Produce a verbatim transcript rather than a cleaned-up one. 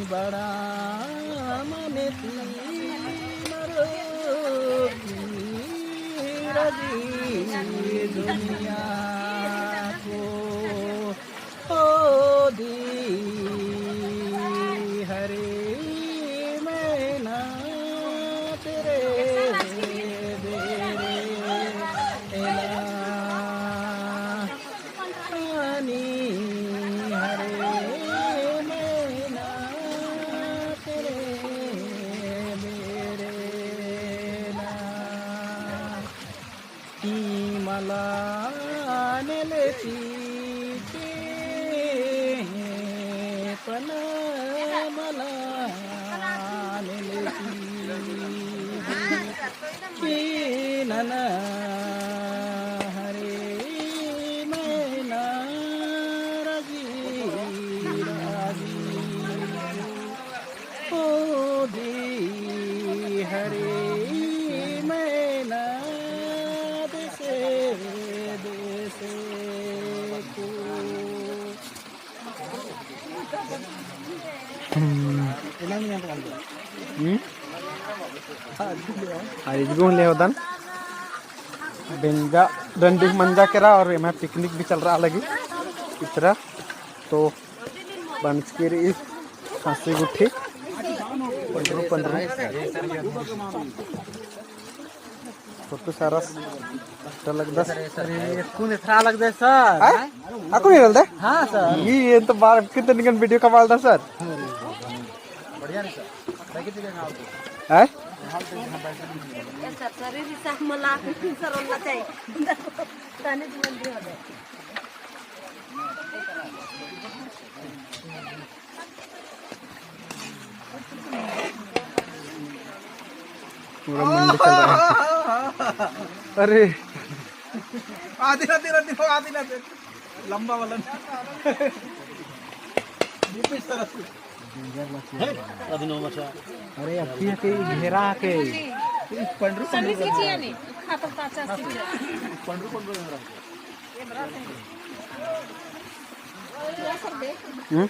बड़ा मने ती मरो की राजी दुनिया को ओ दी हरे मैना तेरे बेरे एला। पानी हरे मैना तेरे बेरे ना। ई मला नेले चीचे पना मला नेले चीचे की नना हरे मैना राजी राजी। ओ दी हरे मैना देसे देसे को। हम्म। हम्म? अरे, इजगो ले होदन। बेंजा डंडी मंजा केरा और एमा पिकनिक भी चल रहा लगी। इतरा तो बंचकेरी खसी गुट्ठी पंद्रह पंद्रह। फोटो सारा अच्छा लगदस। अरे, कुन एथरा लगदे सर? हैं? आ कुन एरलदे? हाँ सर। ई, ये तो बार कितने निकन वीडियो कमालदस सर। बढ़िया नहीं सर। हैं? सर, सर, ये सब मला सर होना चाहिए। ताने जीवन भी हो जाए। पूरा मंडी चल रहा है। अरे। आदिन, आदिन, आदिन, आदिन, आदिन। लंबा वाला। अरे, अभी के घेरा के। पंडरू, पंडरू। पंडरू, पंडरू। हम्म?